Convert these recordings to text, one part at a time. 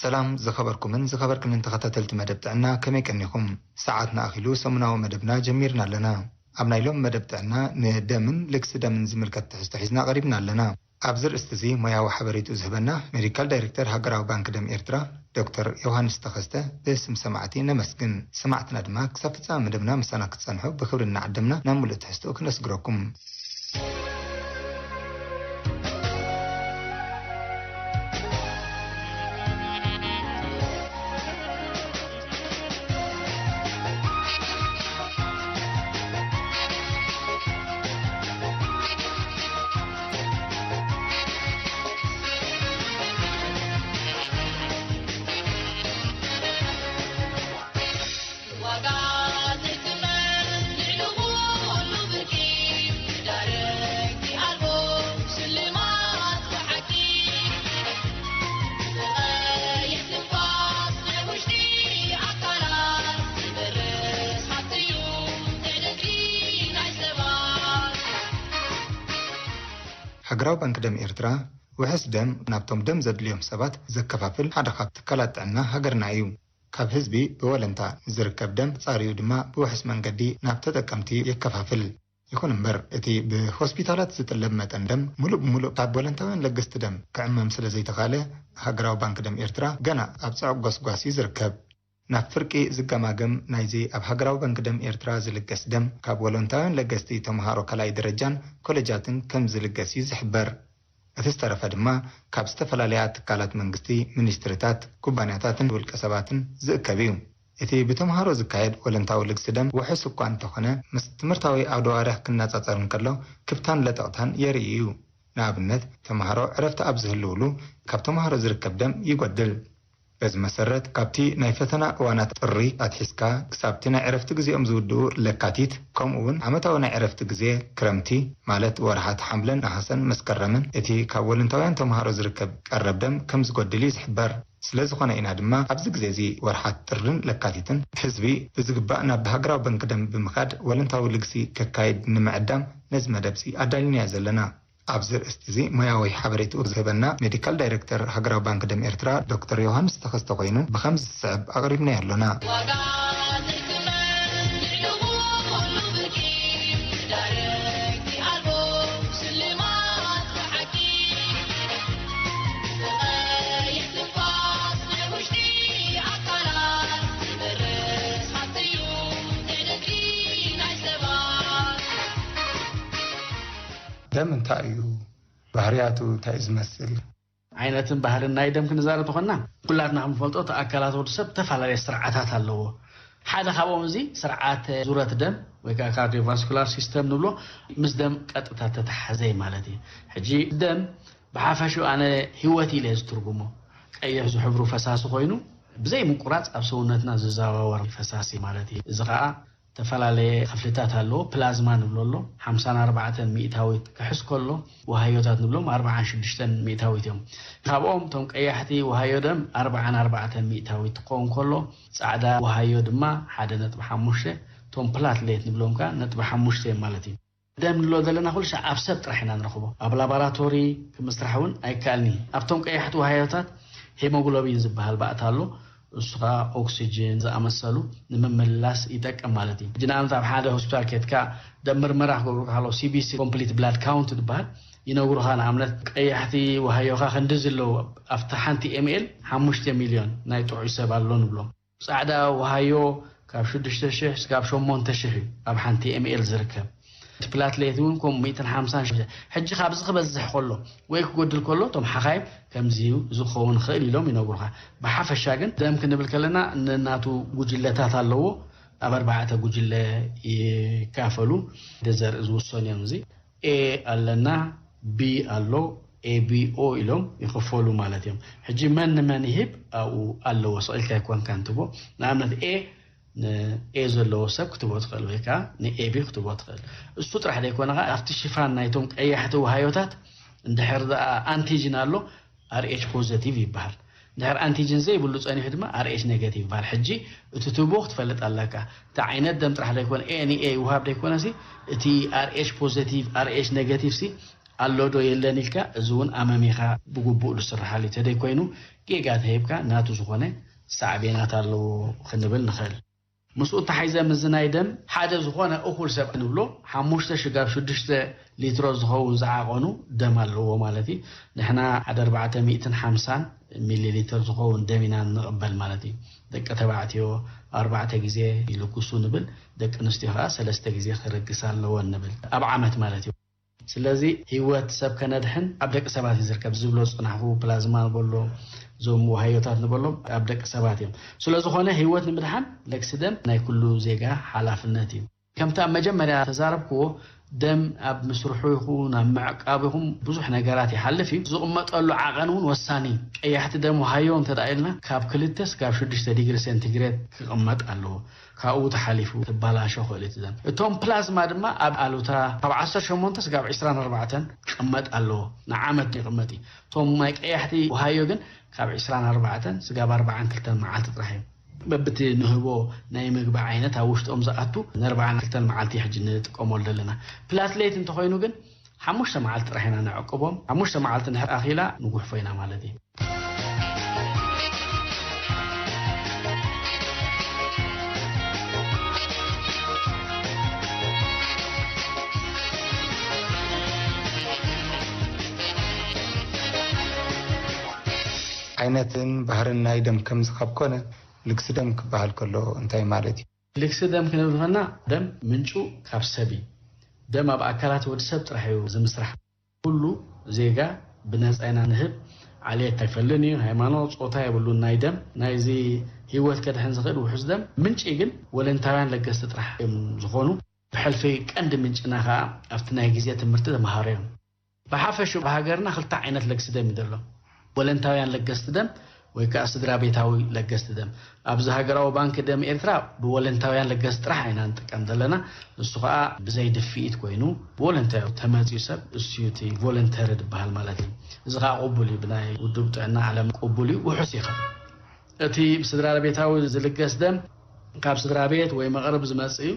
ሰላም ዝኸበርኩምን ዝኸበርክንን ተኸታተልቲ መደብ ጥዕና፣ ከመይ ቀኒኹም? ሰዓትና ኣኺሉ ሰሙናዊ መደብና ጀሚርና ኣለና። ኣብ ናይ ሎም መደብ ጥዕና ንደምን ልግሲ ደምን ዝምልከት ትሕዝቶ ሒዝና ቀሪብና ኣለና። ኣብዚ ርእስቲ እዚ ሞያዊ ሓበሬትኡ ዝህበና ሜዲካል ዳይሬክተር ሃገራዊ ባንክ ደም ኤርትራ ዶክተር ዮሃንስ ተኸስተ ብስም ሰማዕቲ ነመስግን። ሰማዕትና ድማ ክሳብ ፍጻመ መደብና ምሳና ክትጸንሑ ብኽብሪ እናዓደምና ናብ ሙሉእ ትሕዝቶኡ ክነስግረኩም። ሃገራዊ ባንክ ደም ኤርትራ፣ ውሕስ ደም ናብቶም ደም ዘድልዮም ሰባት ዘከፋፍል ሓደ ካብ ትካላት ጥዕና ሃገርና እዩ። ካብ ህዝቢ ብወለንታ ዝርከብ ደም ጻርዩ ድማ ብውሕስ መንገዲ ናብ ተጠቀምቲ የከፋፍል። ይኹን እምበር፣ እቲ ብሆስፒታላት ዝጥለብ መጠን ደም ሙሉእ ብሙሉእ ካብ ወለንታውያን ለገስቲ ደም ክዕመም ስለ ዘይተኻለ፣ ሃገራዊ ባንክ ደም ኤርትራ ገና ኣብ ጽዑቕ ጎስጓስ እዩ ዝርከብ። ናብ ፍርቂ ዝገማገም ናይዚ ኣብ ሃገራዊ ባንክ ደም ኤርትራ ዝልገስ ደም፣ ካብ ወለንታውያን ለገስቲ ተምሃሮ ካልኣይ ደረጃን ኮለጃትን ከም ዝልገስ እዩ ዝሕበር። እቲ ዝተረፈ ድማ ካብ ዝተፈላለያ ትካላት መንግስቲ፣ ሚኒስትሪታት፣ ኩባንያታትን ውልቀ ሰባትን ዝእከብ እዩ። እቲ ብተምሃሮ ዝካየድ ወለንታዊ ልግሲ ደም ውሑስ እኳ እንተኾነ፣ ምስ ትምህርታዊ ኣውደዋርሕ ክነጻጸር እንከሎ ክብታን ለጠቕታን የርኢ እዩ። ንኣብነት፣ ተምሃሮ ዕረፍቲ ኣብ ዝህልውሉ፣ ካብ ተምሃሮ ዝርከብ ደም ይጎድል። በዚ መሰረት፣ ካብቲ ናይ ፈተና እዋናት ጥሪ ኣትሒዝካ ክሳብቲ ናይ ዕረፍቲ ግዜኦም ዝውድኡ ለካቲት፣ ከምኡ እውን ዓመታዊ ናይ ዕረፍቲ ግዜ ክረምቲ፣ ማለት ወርሓት ሓምለን ነሓሰን መስከረምን፣ እቲ ካብ ወለንታውያን ተምሃሮ ዝርከብ ቀረብ ደም ከም ዝጎድል እዩ ዝሕበር። ስለ ዝኾነ ኢና ድማ ኣብዚ ግዜ እዚ፣ ወርሓት ጥርን ለካቲትን፣ ህዝቢ ብዝግባእ ናብ ሃገራዊ ባንክ ደም ብምኻድ ወለንታዊ ልግሲ ከካይድ ንምዕዳም ነዚ መደብ እዚ ኣዳሊናዮ ዘለና። ኣብዚ ርእስቲ እዚ ሞያዊ ሓበሬትኡ ዝህበና ሜዲካል ዳይሬክተር ሃገራዊ ባንክ ደም ኤርትራ ዶክተር ዮሃንስ ተኸስተ ኮይኑ ብኸምዚ ዝስዕብ ኣቕሪብናዮ ኣሎና። ዋጋ ዘይትመን ልዕሊ ኩሉ ብርቂ፣ ዳይሬክት ኣልቦ ሽልማት ብሓቂ፣ ብቐይሕ ትንፋስ ናይ ውሽጢ ኣካላት ዝበርስ ሃብቲ እዩ፣ ንዕድልቲ ናይ ሰባት። ደም እንታይ እዩ? ባህርያቱ እንታይ እዩ ዝመስል? ዓይነትን ባህርን ናይ ደም ክንዛረብ ተኾንና፣ ኩላትና ክንፈልጦ፣ እቲ ኣካላት ወዲ ሰብ ዝተፈላለየ ስርዓታት ኣለዎ። ሓደ ካብኦም እዚ ስርዓት ዙረት ደም ወይ ከዓ ካርዲዮቫስኩላር ሲስተም ንብሎ፣ ምስ ደም ቀጥታ ተተሓዘ ማለት እዩ። ሕጂ ደም ብሓፈሽኡ ኣነ ህይወት ኢለ እየ ዝትርጉሞ። ቀይሕ ዝሕብሩ ፈሳሲ ኮይኑ፣ ብዘይ ምቁራጽ ኣብ ሰውነትና ዝዘዋወር ፈሳሲ ማለት እዩ። እዚ ከዓ ዝተፈላለየ ክፍልታት ኣለዎ። ፕላዝማ ንብሎ ኣሎ፣ ሓምሳን ኣርባዕተን ሚእታዊት ክሕዝ ከሎ፣ ወሃዮታት ንብሎም ኣርባዓን ሽዱሽተን ሚእታዊት እዮም። ካብኦም እቶም ቀያሕቲ ወሃዮ ደም ኣርባዓን ኣርባዕተን ሚእታዊት ክኸውን ከሎ፣ ጻዕዳ ወሃዮ ድማ ሓደ ነጥቢ ሓሙሽተ፣ እቶም ፕላትሌት ንብሎም ከኣ ነጥቢ ሓሙሽተ እዮም ማለት እዩ። ደም ንብሎ ዘለና ኩሉ ሻዕ ኣብ ሰብ ጥራሕ ኢና ንረኽቦ። ኣብ ላቦራቶሪ ክምስራሕ እውን ኣይከኣልን እዩ። ኣብቶም ቀያሕቲ ወሃዮታት ሄሞግሎቢን ዝበሃል ባእታ ኣሎ። እሱ ኸኣ ኦክሲጅን ዝኣመሰሉ ንምምልላስ ይጠቅም ማለት እዩ። ሕጂ ንኣብነት ኣብ ሓደ ሆስፒታል ኬድካ ደም ምርመራ ክገብሩካ ከለዉ፣ ሲ ቢ ሲ፣ ኮምፕሊት ብላድ ካውንት ዝበሃል፣ ይነግሩኻ። ንኣብነት ቀያሕቲ ወሃዮኻ ክንድዚ ኣለዉ፣ ኣብቲ ሓንቲ ኤም ኤል ሓሙሽተ ሚልዮን ናይ ጥዑይ ሰብ ኣሎ ንብሎም። ጻዕዳ ወሃዮ ካብ ሽዱሽተ ሽሕ እስካብ ሸሞንተ ሽሕ እዩ ኣብ ሓንቲ ኤም ኤል ዝርከብ። እቲ ፕላትሌት እውን ከምኡ ሚእትን ሓምሳን ሽሕ። ሕጂ ካብዚ ክበዝሕ ከሎ ወይ ክጎድል ከሎ፣ እቶም ሓኻይም ከምዚ እዩ፣ እዚ ክኸውን ይኽእል ኢሎም ይነግሩኻ። ብሓፈሻ ግን ደም ክንብል ከለና ነናቱ ጉጅለታት ኣለዎ። ኣብ ኣርባዕተ ጉጅለ ይካፈሉ። ሓደ ዘርኢ ዝውሰኑ እዮም። እዚ ኤ ኣለና፣ ቢ ኣሎ፣ ኤ ቢ ኦ ኢሎም ይኽፈሉ ማለት እዮም። ሕጂ መን ንመን ይህብ ኣብኡ ኣለዎ፣ ስቕ ኢልካ ኣይኮንካን ትቦ። ንኣብነት ኤ ንኤ ዘለዎ ሰብ ክትቦ ትኽእል ወይ ከዓ ንኤቢ ክትቦ ትኽእል። እሱ ጥራሕ ዘይኮነ ከዓ ኣብቲ ሽፋን ናይቶም ቀያሕቲ ወሃዮታት እንድሕር ደኣ ኣንቲጅን ኣሎ፣ ኣር ኤች ፖዘቲቭ ይበሃል። እንድሕር ኣንቲጅን ዘይብሉ ጸኒሑ ድማ ኣር ኤች ኔጋቲቭ ይበሃል። ሕጂ እቲ ትቦ ክትፈልጥ ኣለካ። እቲ ዓይነት ደም ጥራሕ ዘይኮነ፣ ኤ ንኤ ይውሃብ ዘይኮነሲ፣ እቲ ኣር ኤች ፖዘቲቭ፣ ኣር ኤች ኔጋቲቭ ሲ ኣሎ ዶ የለን ኢልካ፣ እዚ እውን ኣመሜኻ ብግቡእ ዝስርሓሉ እዩ። ተደይ ኮይኑ ጌጋ ተሂብካ ናቱ ዝኾነ ሳዕቤናት ኣለዎ ክንብል ንኽእል። ምስኡ ተሓይዘ ምስዚ ናይ ደም ሓደ ዝኾነ እኹል ሰብ ንብሎ ሓሙሽተ ሽጋብ ሽዱሽተ ሊትሮ ዝኸውን ዝዓቐኑ ደም ኣለዎ ማለት እዩ። ንሕና ሓደ ኣርባዕተ ሚእትን ሓምሳን ሚሊ ሊትር ዝኸውን ደም ኢና ንቕበል ማለት እዩ። ደቂ ተባዕትዮ ኣርባዕተ ግዜ ይልግሱ ንብል፣ ደቂ ኣንስትዮ ከዓ ሰለስተ ግዜ ክርግስ ኣለወን ንብል ኣብ ዓመት ማለት እዩ። ስለዚ ህይወት ሰብ ከነድሕን ኣብ ደቂ ሰባት እዩ ዝርከብ። ዝብሎ ዝፅናሕኩ ፕላዝማ ንበሎ፣ እዞም ውሃዮታት ንበሎም ኣብ ደቂ ሰባት እዮም። ስለዝኾነ ህይወት ንምድሓን ለግሲ ደም ናይ ኩሉ ዜጋ ሓላፍነት እዩ። ከምቲ ኣብ መጀመርያ ተዛረብክዎ፣ ደም ኣብ ምስርሑ ይኹን ኣብ ምዕቃብ ይኹን ብዙሕ ነገራት ይሓልፍ እዩ። ዝቕመጠሉ ዓቐን እውን ወሳኒ እዩ። ቀያሕቲ ደም ውሃዮ እንተ ደኣ ኢልና ካብ ክልተ ስጋብ ሽዱሽተ ዲግሪ ሴንቲግሬድ ክቕመጥ ኣለዎ። ካብኡ ተሓሊፉ ክበላሾ ክእል እዩ እቲ ደም። እቶም ፕላዝማ ድማ ኣብ ኣሉታ ካብ ዓሰርተ ሸሞንተ ስጋብ ዕስራን ኣርባዕተን ክቕመጥ ኣለዎ። ንዓመት ይቕመጥ እዩ። እቶም ናይ ቀያሕቲ ውሃዮ ግን ካብ ዕስራን ኣርባዕተን ስጋብ ኣርባዓን ክልተን መዓልቲ ጥራሕ እዮም። በብቲ ንህቦ ናይ ምግቢ ዓይነት ኣብ ውሽጦም ዝኣቱ ንኣርባዓን ክልተን መዓልቲ ሕጂ ንጥቀመሉ ዘለና። ፕላትሌት እንተኾይኑ ግን ሓሙሽተ መዓልቲ ጥራሕ ኢና ነዕቅቦም። ሓሙሽተ መዓልቲ እንድሕር ኣኺላ ንጉሕፎ ኢና ማለት እዩ። ዓይነትን ባህርን ናይ ደም ከምዚ ካብ ኮነ ልግሲ ደም ክበሃል ከሎ እንታይ ማለት እዩ? ልግሲ ደም ክንብል ከለና ደም ምንጩ ካብ ሰብ እዩ። ደም ኣብ ኣካላት ወዲ ሰብ ጥራሕ እዩ ዝምስራሕ። ኩሉ ዜጋ ብነጻ ኢና ንህብ። ዓሌት ኣይፈልን እዩ፣ ሃይማኖት፣ ጾታ የብሉን። ናይ ደም ናይዚ ህይወት ከድሕን ዝኽእል ውሑስ ደም ምንጪ ግን ወለንታውያን ለገስቲ ጥራሕ እዮም ዝኾኑ። ብሕልፊ ቀንዲ ምንጭና ከኣ ኣብቲ ናይ ግዜ ትምህርቲ ተምሃሮ እዮም። ብሓፈሽኡ ብሃገርና ክልተ ዓይነት ለግሲ ደም እዩ ዘሎ። ወለንታውያን ለገስቲ ደም ወይ ከኣ ስድራ ቤታዊ ለገስቲ ደም። ኣብዚ ሃገራዊ ባንኪ ደም ኤርትራ ብወለንታውያን ለገስቲ ጥራሕ ኢና ንጥቀም ዘለና። ንሱ ከኣ ብዘይ ድፍኢት ኮይኑ ብወለንታዊ ተመጽዩ ሰብ እሱ እዩ እቲ ቮለንተሪ ዝበሃል ማለት እዩ። እዚ ከኣ ቅቡል እዩ፣ ብናይ ውድብ ጥዕና ዓለም ቅቡል እዩ፣ ውሑስ እዩ። እቲ ብስድራ ቤታዊ ዝልገስ ደም ካብ ስድራ ቤት ወይ መቕርብ ዝመጽእ እዩ፣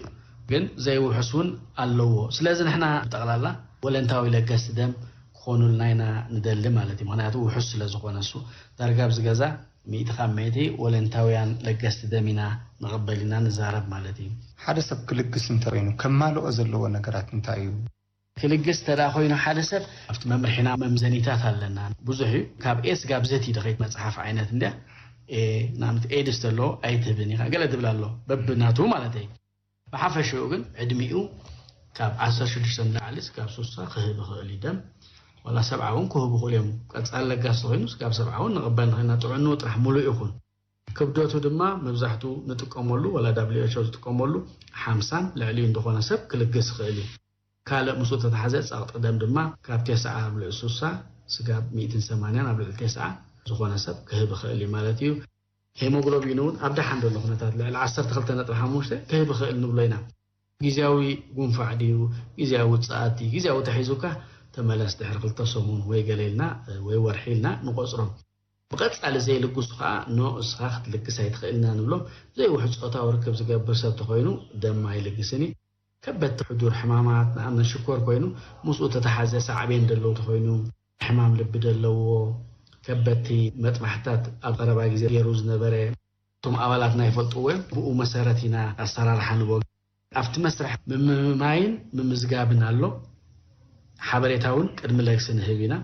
ግን ዘይውሑስ እውን ኣለዎ። ስለዚ ንሕና ብጠቕላላ ወለንታዊ ለገስቲ ደም ክኾኑልና ኢና ንደሊ ማለት እዩ። ምኽንያቱ ውሑስ ስለ ዝኾነ እሱ ዳርጋ ኣብዚ ገዛ ሚእቲ ካብ ሚእቲ ወለንታውያን ለገስቲ ደም ኢና ንቕበል ኢና ንዛረብ ማለት እዩ። ሓደ ሰብ ክልግስ እንተኮይኑ ከማልኦ ዘለዎ ነገራት እንታይ እዩ? ክልግስ ተዳ ኮይኑ ሓደ ሰብ ኣብቲ መምርሒና መምዘኒታት ኣለና። ብዙሕ እዩ። ካብ ኤ ስጋብ ዘት እዩ ደኸይት መጽሓፍ ዓይነት እንድያ። ኤ ናምት ኤድስ ተሎ ኣይትህብን ኢኻ ገለ ትብል ኣሎ። በብናቱ ማለት እዩ። ብሓፈሽኡ ግን ዕድሚኡ ካብ ዓሰርተ ሽዱሽተ ንላዕሊ ስጋብ ሱሳ ክህብ ይኽእል እዩ ደም። ዋላ ሰብዓ እውን ክህቡ ይኽእሉ እዮም። ቀጻሊ ለጋሲ ኮይኑ ስጋብ ሰብዓ እውን ንቕበል ንኽእልና ጥዕንኡ ጥራሕ ሙሉእ ይኹን። ክብደቱ ድማ መብዛሕቱ ንጥቀመሉ ዋላ ዳብሊው ኤች ኦ ዝጥቀመሉ ሓምሳን ልዕሊኡ እንደኾነ ሰብ ክልግስ ይኽእል እዩ። ካልእ ምስኡ ተተሓዘ ጸቕጢ ደም ድማ ካብ ተስዓ ኣብ ልዕሊ ሱሳ ስጋብ ሚእትን ሰማንያን ኣብ ልዕሊ ተስዓ ዝኾነ ሰብ ክህብ ይኽእል እዩ ማለት እዩ። ሄሞግሎቢን እውን ኣብ ደሓን ዘሎ ኩነታት ልዕሊ ዓሰርተ ክልተ ነጥቢ ሓሙሽተ ክህብ ይኽእል ንብሎ ኢና። ግዝያዊ ጉንፋዕ ድዩ፣ ግዝያዊ ውጽኣት ድዩ፣ ግዝያዊ ተሒዙካ ተመለስ ድሕሪ ክልተ ሰሙን ወይ ገለ ኢልና ወይ ወርሒ ኢልና ንቆጽሮም። ብቐጻሊ ዘይልግሱ ከኣ ኖ እስኻ ክትልግስ ኣይትኽእልና ንብሎም። ዘይውሕድ ጾታዊ ርክብ ዝገብር ሰብ ተኾይኑ ደም ኣይልግስን እዩ። ከበድቲ ሕዱር ሕማማት ንኣብነት ሽኮር ኮይኑ ምስኡ ተተሓዘ ሳዕቤን ደለዎ ተኾይኑ፣ ሕማም ልቢ ደለዎ፣ ከበድቲ መጥባሕታት ኣብ ቀረባ ግዜ ገይሩ ዝነበረ እቶም ኣባላትና ይፈልጥዎ እዮም። ብኡ መሰረት ኢና ኣሰራርሓ ንቦ ኣብቲ መስርሕ ምምማይን ምምዝጋብን ኣሎ። ሓበሬታ እውን ቅድሚ ለግሲ ንህብ ኢና።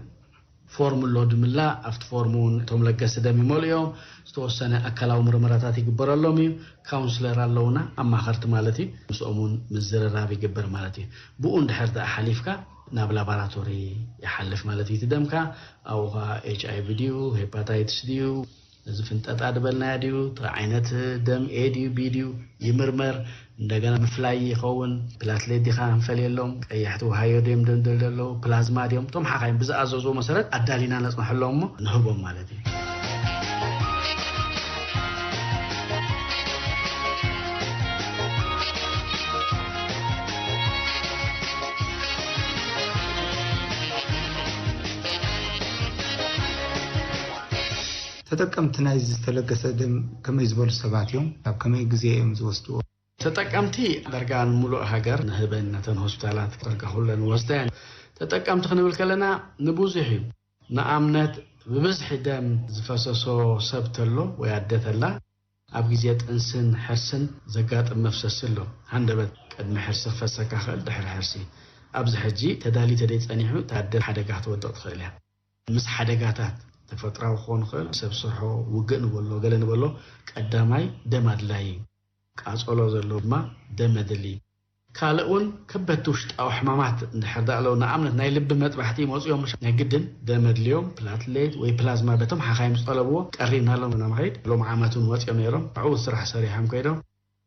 ፎርም ኣሎ ድምላ ኣብቲ ፎርም እውን እቶም ለገሲ ደም ይመልኡ እዮም። ዝተወሰነ ኣካላዊ ምርመራታት ይግበረሎም እዩ። ካውንስለር ኣለውና ኣማኸርቲ ማለት እዩ። ምስኦም እውን ምዝርራብ ይግበር ማለት እዩ። ብኡ እንድሕር ደኣ ሓሊፍካ ናብ ላቦራቶሪ ይሓልፍ ማለት እዩ። እቲ ደምካ ኣብኡ ኸዓ ኤች ኣይ ቪ ድዩ ሄፓታይትስ ድዩ እዚ ፍንጠጣ ዝበልናዮ ድዩ እቲ ዓይነት ደም ኤ ድዩ ቢ ድዩ ይምርመር። እንደገና ምፍላይ ይኸውን። ፕላትሌት ዲኻ ክንፈልየሎም፣ ቀያሕቲ ውሃዮ ድዮም ደም ደለዉ፣ ፕላዝማ ድዮም፣ እቶም ሓኻይም ብዝኣዘዝዎ መሰረት ኣዳሊና ነጽንሐሎም እሞ ንህቦም ማለት እዩ። ተጠቀምቲ ናይዚ ዝተለገሰ ደም ከመይ ዝበሉ ሰባት እዮም? ኣብ ከመይ ግዜ እዮም ዝወስድዎ? ተጠቀምቲ ዳርጋ ንሙሉእ ሃገር ንህበን ነተን ሆስፒታላት ዳርጋ ኩለን ወስዳ እየን። ተጠቀምቲ ክንብል ከለና ንብዙሕ እዩ። ንኣብነት ብብዝሒ ደም ዝፈሰሶ ሰብ ተሎ ወይ ኣደ ተላ ኣብ ግዜ ጥንስን ሕርስን ዘጋጥም መፍሰሲ ኣሎ። ሃንደበት ቅድሚ ሕርሲ ክፈሰካ ክእል፣ ድሕሪ ሕርሲ። ኣብዚ ሕጂ ተዳሊ ተደይ ጸኒሑ እታ ኣደ ሓደጋ ክትወድቕ ትኽእል እያ። ምስ ሓደጋታት ተፈጥራዊ ክኾን ይኽእል፣ ሰብ ስርሖ፣ ውግእ ንበሎ፣ ገለ ንበሎ፣ ቀዳማይ ደም ኣድላይ እዩ። ቃጸሎ ዘለዎ ድማ ደም ኣድሊ። ካልእ እውን ከበድቲ ውሽጣዊ ሕማማት እንድሕር ደኣ ኣለዉ፣ ንኣብነት ናይ ልቢ መጥባሕቲ ይመጹ እዮም፣ ናይ ግድን ደም ኣድልዮም፣ ፕላትሌት ወይ ፕላዝማ በቶም ሓኻይም ዝጠለብዎ ቀሪብናሎም ኢና ንኸይድ። ሎም ዓመት እውን ወጺኦም ነይሮም፣ ዕዉት ስራሕ ሰሪሖም ከይዶም።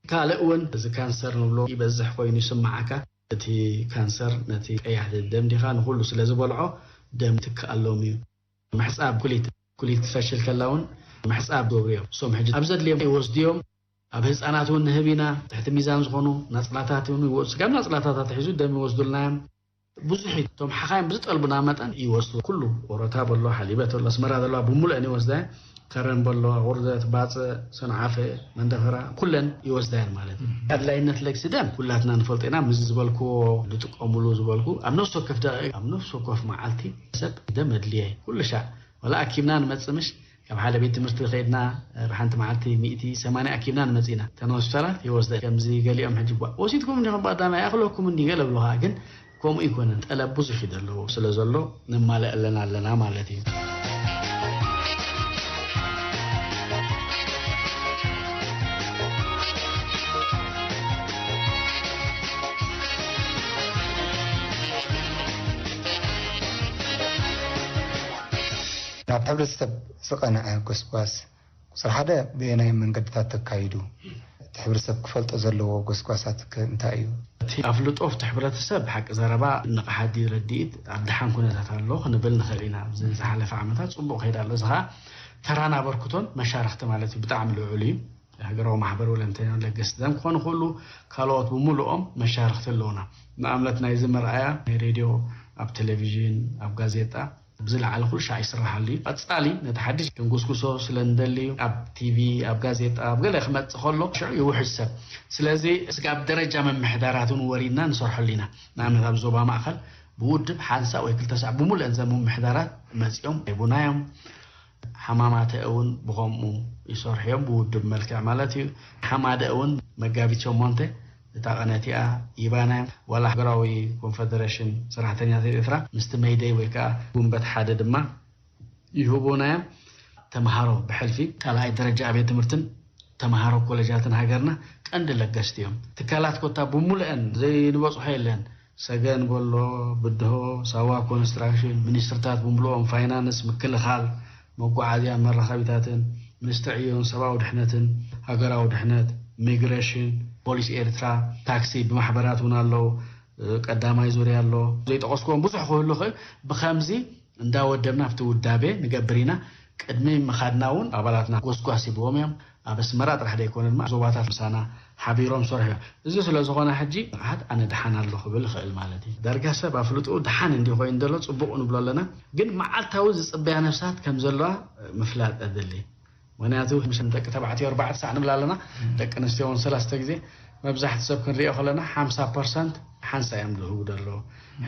ካልእ እውን እዚ ካንሰር ንብሎ ይበዝሕ ኮይኑ ይስምዓካ። እቲ ካንሰር ነቲ ቀያሕቲ ደም ዲኻ ንኹሉ ስለ ዝበልዖ ደም ትክኣሎም እዩ። ምሕጻብ ኩሊት፣ ኩሊት ትፈሽል ከላ እውን ምሕጻብ ገብሩ እዮም። እሶም ሕጂ ኣብ ዘድልዮም ይወስድዮም። ኣብ ህጻናት እውን ንህብ ኢና። ትሕቲ ሚዛን ዝኾኑ ናጽላታት እውን ይወ-፣ ስጋብ ናጽላታት ኣትሒዙ ደም ይወስዱልና እዮም። ብዙሕ እዩ። እቶም ሓኻይም ብዝጠልቡና መጠን ይወስዱ። ኩሉ ኦሮታ በሎ፣ ሓሊበት ኣሎ፣ ኣስመራ ዘለዋ ብምሉአን ይወስዳ እየን። ከረን በሎ፣ ኣቑርደት፣ ባጽዕ፣ ሰንዓፈ፣ መንደፈራ፣ ኩለን ይወስዳ እየን ማለት እዩ። ኣድላይነት ለግሲ ደም ኩላትና ንፈልጦ ኢና። ምስዚ ዝበልክዎ ንጥቀሙሉ ዝበልኩ፣ ኣብ ነፍሲ ወከፍ ደቂቕ፣ ኣብ ነፍሲ ወከፍ መዓልቲ ሰብ ደም ኣድልየ ኩሉ ሻዕ። ዋላ ኣኪብና ንመጽእ ምሽ፣ ካብ ሓደ ቤት ትምህርቲ ከይድና፣ እ፣ ብሓንቲ መዓልቲ ሚእቲ ሰማንያ ኣኪብና ንመጽእ ኢና። እተን ሆስፒታላት ይወስዳ። ከምዚ ገሊኦም ሕጂ፣ "ቧ፣ ወሲድኩም እንዲኹም ብቐዳማይ ይኣኽለኩም እንዲ" ገለ ብሉኻ። ግን ከምኡ ይኮነን። ጠለብ ብዙሕ እዩ ዘለዎ። ስለ ዘሎ ነማልእ ኣለና ኣለና ማለት እዩ። ናብ ሕብረተሰብ ዝቐንዐ ጎስጓስ ቁጽሪ ሓደ ብየናይ መንገድታት ተካይዱ? እቲ ሕብረተሰብ ክፈልጦ ዘለዎ ጎስጓሳት ከ እንታይ እዩ? እቲ ኣፍልጦ ኣብቲ ሕብረተሰብ፣ ሓቂ ዘረባ፣ ንቕሓት ድዩ ረድኢት፣ ኣብ ደሓን ኩነታት ኣሎ ክንብል ንኽእል ኢና። ኣብዚ ዝሓለፈ ዓመታት ጽቡቕ ከይዳ ኣሎ። እዚ ኸኣ ተራን ኣበርክቶን መሻርኽቲ ማለት እዩ፣ ብጣዕሚ ልዑል እዩ። ሃገራዊ ማሕበር ወለንተኛን ለገስቲ ደም ክኾኑ ክእሉ፣ ካልኦት ብምሉኦም መሻርኽቲ ኣለዉና። ንኣብነት ናይዚ መርኣያ ናይ ሬድዮ፣ ኣብ ቴሌቪዥን፣ ኣብ ጋዜጣ፣ ብዝለዓለ ኩሉ ሻዕ ይስራሓሉ እዩ። ቀጻሊ ነቲ ሓድሽ ክንጉስጉሶ ስለ እንደሊ እዩ። ኣብ ቲቪ፣ ኣብ ጋዜጣ፣ ኣብ ገለ ክመጽእ ከሎ ሽዑ ይውሕድ ሰብ። ስለዚ እስከ ኣብ ደረጃ ምምሕዳራት እውን ወሪድና ንሰርሐሉ ኢና። ንኣብነት ኣብ ዞባ ማእከል ብውድብ ሓንሳእ ወይ ክልተ ሳዕ ብምሉአን እዘን ምምሕዳራት መጺኦም ይቡና እዮም። ሓማማተ እውን ብኸምኡ ይሰርሑ እዮም፣ ብውድብ መልክዕ ማለት እዩ። ሓማደ እውን መጋቢት ሸሞንተ እታ ቀነ እቲኣ ይባና እዮም። ዋላ ሃገራዊ ኮንፈደሬሽን ሰራሕተኛታት ኤርትራ ምስቲ መይደይ ወይ ከዓ ጉንበት ሓደ ድማ ይህቡና እዮም። ተምሃሮ ብሕልፊ ካልኣይ ደረጃ ኣብያተ ትምህርትን ተምሃሮ ኮሌጃትን ሃገርና ቀንዲ ለገስቲ እዮም። ትካላት ኮታ ብምሉአን ዘይንበጽሖ የለን። ሰገን በሎ፣ ብድሆ፣ ሳዋ ኮንስትራክሽን፣ ሚኒስትርታት ብምሉኦም፣ ፋይናንስ፣ ምክልኻል፣ መጓዓዝያን መራኸቢታትን፣ ሚኒስትሪ ዕዮን ሰብኣዊ ድሕነትን ሃገራዊ ድሕነት፣ ሚግሬሽን፣ ፖሊስ ኤርትራ፣ ታክሲ ብማሕበራት እውን ኣለዉ፣ ቀዳማይ ዙርያ ኣሎ። ዘይጠቐስክዎም ብዙሕ ክህሉ ይኽእል። ብኸምዚ እንዳወደብና ኣብቲ ውዳቤ ንገብር ኢና። ቅድሚ ምኻድና እውን ኣባላትና ጎስጓስ ሂብዎም እዮም። ኣብ ኣስመራ ጥራሕ ዘይኮነ ድማ ዞባታት ምሳና ሓቢሮም ሰርሑ እዮም። እዚ ስለ ዝኾነ ሕጂ ንቕሓት ኣነ ደሓን ኣሎ ክብል ይኽእል ማለት እዩ። ዳርጋ ሰብ ኣፍልጥኡ ደሓን እንዲ ኮይኑ ዘሎ ጽቡቕ ንብሎ ኣለና። ግን መዓልታዊ ዝጽበያ ነፍሳት ከም ዘለዋ ምፍላጥ ኣድሊ። ምኽንያቱ ምሽ ደቂ ተባዕትዮ ኣርባዕተ ሳዕ ንብል ኣለና፣ ደቂ ኣንስትዮ እውን ሰለስተ ግዜ። መብዛሕቲ ሰብ ክንሪኦ ከለና ሓምሳ ፐርሰንት ሓንሳ እዮም ዝህቡ ዘለዉ።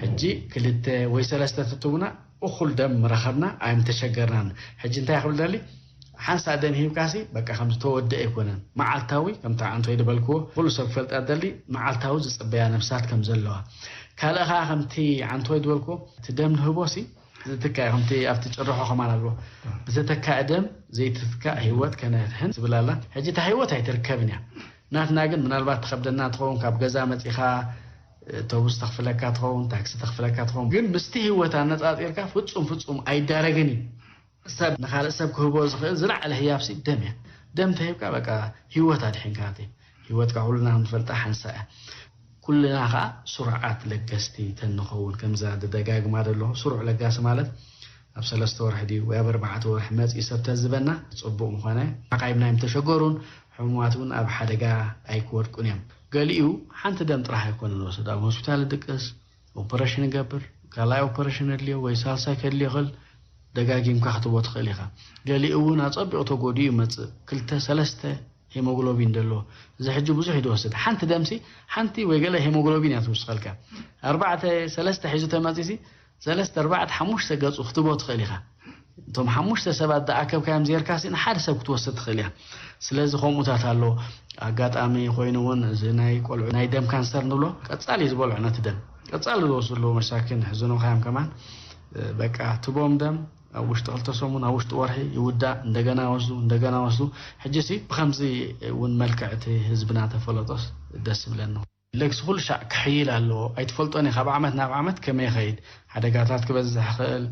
ሕጂ ክልተ ወይ ሰለስተ ትትቡና እኹል ደም ምረኸብና ኣይምተሸገርናን። ሕጂ እንታይ ክብል ደሊ፣ ሓንሳ ደም ሂብካሲ በቃ ከም ዝተወደአ ኣይኮነን። መዓልታዊ ከምቲ ዓንቶይ ዝበልክዎ ኩሉ ሰብ ክፈልጣ ደሊ መዓልታዊ ዝጽበያ ነፍሳት ከም ዘለዋ። ካልእ ኸዓ ከምቲ ዓንቶይ ዝበልክዎ እቲ ደም ንህቦሲ ዝትካእ እዩ። ከምቲ ኣብቲ ጭርሖ ከማን ኣለዎ፣ ብዝተካእ ደም ዘይትትካእ ህይወት ከነድሕን ትብል ኣላ። ሕጂ እታ ህይወት ኣይትርከብን እያ። ናትና ግን ምናልባት ትኸብደና ትኸውን፣ ካብ ገዛ መጺኻ ኣውቶቡስ ተኽፍለካ ትኸውን፣ ታክሲ ተኽፍለካ ትኸውን፣ ግን ምስቲ ህይወት ኣነጻጺርካ ፍጹም ፍጹም ኣይዳረግን እዩ። ሰብ ንኻልእ ሰብ ክህቦ ዝኽእል ዝለዓለ ህያብሲ ደም እያ። ደም ተሂብካ በቃ ህይወት ኣድሒንካ። እቲ ህይወትካ ኩልና ከም ንፈልጣ ሓንሳ እያ። ኩልና ኸዓ ስሩዓት ለገስቲ ተንኸውን ከምዛ ደደጋግማ ደለኹ። ስሩዕ ለጋሲ ማለት ኣብ ሰለስተ ወርሒ ድዩ ወይ ኣብ ኣርባዕተ ወርሒ መጺኡ ሰብ ተዝበና ጽቡቕ ምኾነ። ዓቓይብና እዮም ተሸገሩን ሕሙማት እውን ኣብ ሓደጋ ኣይክወድቁን እዮም። ገሊኡ ሓንቲ ደም ጥራሕ ኣይኮነን ዝወስድ፣ ኣብ ሆስፒታል ይድቅስ፣ ኦፐሬሽን ይገብር፣ ካልኣይ ኦፐሬሽን የድልዮ ወይ ሳልሳይ ከድልዮ ይኽእል። ደጋጊምካ ክትቦ ትኽእል ኢኻ። ገሊኡ እውን ኣጸቢቑ ተጎዲኡ ይመጽእ። ክልተ ሰለስተ ሄሞግሎቢን ደሎ። እዚ ሕጂ ብዙሕ እዩ ዝወስድ። ሓንቲ ደምሲ ሓንቲ ወይ ገለ ሄሞግሎቢን እያ ትውስኸልካ። ኣርባዕተ ሰለስተ ሒዙ ተመጺሲ ሰለስተ ኣርባዕተ ሓሙሽተ ገጹ ክትቦ ትኽእል ኢኻ። እቶም ሓሙሽተ ሰባት ዝኣከብካዮም ዜርካሲ ንሓደ ሰብ ክትወስድ ትኽእል እያ። ስለዚ ከምኡታት ኣሎ። ኣጋጣሚ ኮይኑ እውን እዚ ናይ ቆልዑ ናይ ደም ካንሰር ንብሎ ቀጻሊ እዩ ዝበልዑ ነቲ ደም ቀጻሊ ዝወስዱ ኣለዉ። መሳኪን ሕዝኖካዮም ከማን በቃ ትቦም ደም ኣብ ውሽጢ ክልተ ሰሙን ኣብ ውሽጢ ወርሒ ይውዳእ። እንደገና ወስዱ እንደገና ወስዱ። ሕጂ ሲ ብከምዚ እውን መልክዕ እቲ ህዝብና ተፈለጦስ ደስ ይብለኒ። ለግሲ ኩሉ ሻዕ ክሕይል ኣለዎ። ኣይትፈልጦን ኢኻ፣ ካብ ዓመት ናብ ዓመት ከመይ ይኸይድ፣ ሓደጋታት ክበዝሕ ይኽእል፣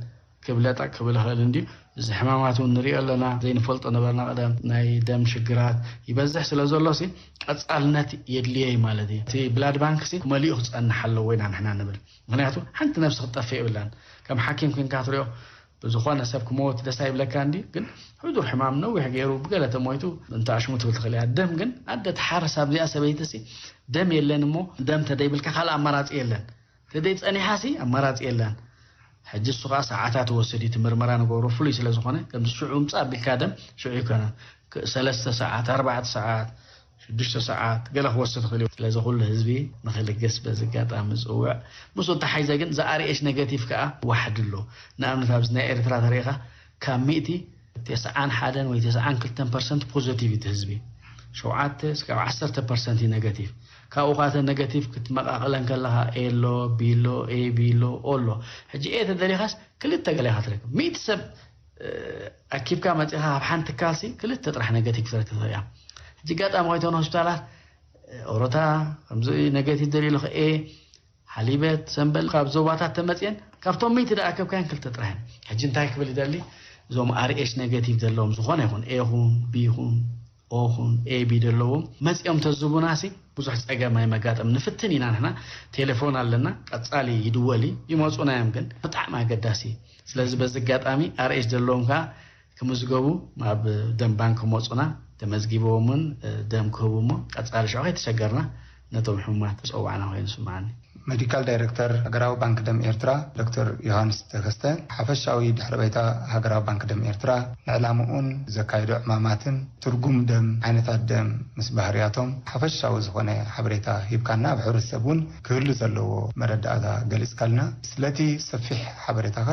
ክብለጠ ክብል ይኽእል እንድዩ። እዚ ሕማማት እውን ንሪኦ ኣለና፣ ዘይንፈልጦ ነበርና ቀደም። ናይ ደም ሽግራት ይበዝሕ ስለ ዘሎ ሲ ቀጻልነት የድልየ እዩ ማለት እዩ። እቲ ብላድ ባንክ ሲ መሊኡ ክጸንሕ ኣለዎ ኢና ንሕና ንብል። ምክንያቱ ሓንቲ ነብሲ ክትጠፍእ የብላን። ከም ሓኪም ኮንካ ትሪኦ ብዝኾነ ሰብ ክመወት ደስ ኣይብለካ እንዲ ግን ሕዱር ሕማም ነዊሕ ገይሩ ብገለ ተሞይቱ እንተ ኣሽሙ ትብል ትኽእል እያ። ደም ግን ኣደ ትሓርስ ኣብዚኣ ሰበይቲ ሲ ደም የለን እሞ ደም ተደይብልካ ካልእ ኣማራፂ የለን። ተደይ ጸኒሓ ሲ ኣማራፂ የለን። ሕጂ እሱ ከዓ ሰዓታት ወስድ እቲ ምርመራ ንገብሮ ፍሉይ ስለ ዝኾነ ከምዚ ሽዑ ምፃእ ኣቢልካ ደም ሽዑ ይኮነ ሰለስተ ሰዓት ኣርባዕተ ሰዓት ሽዱሽተ ሰዓት ገለ ክወስድ ይኽእል እዩ። ስለዚ ኩሉ ህዝቢ ንክልግስ በዚ ኣጋጣሚ ዝፅውዕ። ምስኡ ተሓይዘ ግን ዝኣርኤሽ ኔጋቲቭ ከዓ ዋሕድ ኣሎ። ንኣብነት ኣብዚ ናይ ኤርትራ ተሪኢኻ ካብ ሚእቲ ተስዓን ሓደን ወይ ተስዓን ክልተን ፐርሰንት ፖዘቲቭ እቲ ህዝቢ። ሸውዓተ እስካብ ዓሰርተ ፐርሰንት እዩ ኔጋቲቭ። ካብኡ ካተ ኔጋቲቭ ክትመቃቅለን ከለካ ኤ ኣሎ ቢ ኣሎ ኤ ቢ ኣሎ ኦ ኣሎ። ሕጂ ኤ ተደሊኻስ ክልተ ገለ ኢኻ ትረክብ። ሚእቲ ሰብ ኣኪብካ መፂኻ ኣብ ሓንቲ ትካልሲ ክልተ ጥራሕ ኔጋቲቭ ክትረክብ ትኽእል እያ። ሕጂ ኣጋጣሚ ኮይተን ሆስፒታላት ኦሮታ ከምዚ ኔጋቲቭ ደልዩ ልኽኤ ሓሊበት ሰንበል ካብ ዞባታት ተመፅየን ካብቶም ሚእቲ ደኣ ኣከብካየን ክልተ ጥራሕ እየን። ሕጂ እንታይ ክብል ይደሊ? እዞም ኣርኤሽ ኔጋቲቭ ዘለዎም ዝኾነ ይኹን ኤኹን ቢኹን ኦኹን ኤቢ ዘለዎም መፂኦም ተዝቡናሲ ብዙሕ ፀገም ኣይመጋጠም። ንፍትን ኢና ንሕና። ቴሌፎን ኣለና፣ ቀፃሊ ይድወል እዩ፣ ይመፁና እዮም። ግን ብጣዕሚ ኣገዳሲ እዩ። ስለዚ በዚ ኣጋጣሚ ኣርኤሽ ዘለዎም ከዓ ክምዝገቡ ኣብ ደም ባንክ ክመፁና ተመዝጊቦምን ደም ክህቡ እሞ ቀፃሊ ሽዑ ከይተሸገርና ነቶም ሕሙማት ተፀዋዕና ኮይኑ ስምዓኒ። ሜዲካል ዳይሬክተር ሃገራዊ ባንክ ደም ኤርትራ ዶክተር ዮሃንስ ተከስተ ሓፈሻዊ ድሕረ ባይታ ሃገራዊ ባንክ ደም ኤርትራ ንዕላምኡን ዘካየዶ ዕማማትን ትርጉም ደም፣ ዓይነታት ደም ምስ ባህርያቶም ሓፈሻዊ ዝኾነ ሓበሬታ ሂብካና ኣብ ሕብረተሰብ እውን ክህሉ ዘለዎ መረዳእታ ገሊጽካልና። ስለቲ ሰፊሕ ሓበሬታኻ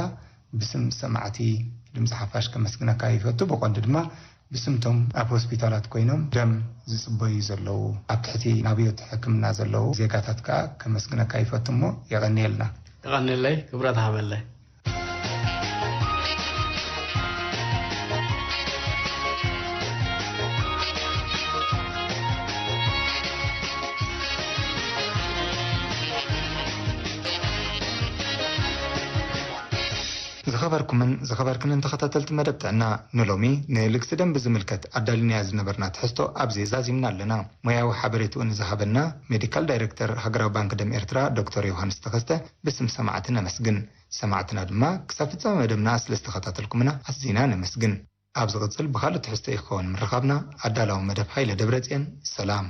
ብስም ሰማዕቲ ድምፂ ሓፋሽ ከመስግነካ ይፈቱ። ብቐንዱ ድማ ብስምቶም ኣብ ሆስፒታላት ኮይኖም ደም ዝፅበዩ ዘለዉ ኣብ ትሕቲ ናብዮት ሕክምና ዘለዉ ዜጋታት ከዓ ከመስግነካ ይፈቱ እሞ የቐንየልና። የቐንየለይ ክብረት ሃበለይ። ዝኸበርኩምን ዝኸበርክንን ተኸታተልቲ መደብ ጥዕና፣ ንሎሚ ንልግሲ ደም ብዝምልከት ኣዳሊናዮ ዝነበርና ትሕዝቶ ኣብዚ ዛዚምና ኣለና። ሞያዊ ሓበሬትኡ ንዝሃበና ሜዲካል ዳይሬክተር ሃገራዊ ባንክ ደም ኤርትራ ዶክተር ዮሃንስ ተኸስተ ብስም ሰማዕቲ ነመስግን። ሰማዕትና ድማ ክሳብ ፍጻመ መደብና ስለ ዝተኸታተልኩምና ኣዚና ነመስግን። ኣብ ዝቕጽል ብኻልእ ትሕዝቶ ይኸውን ምርኻብና። ኣዳላዊ መደብ ሃይለ ደብረጽዮን። ሰላም።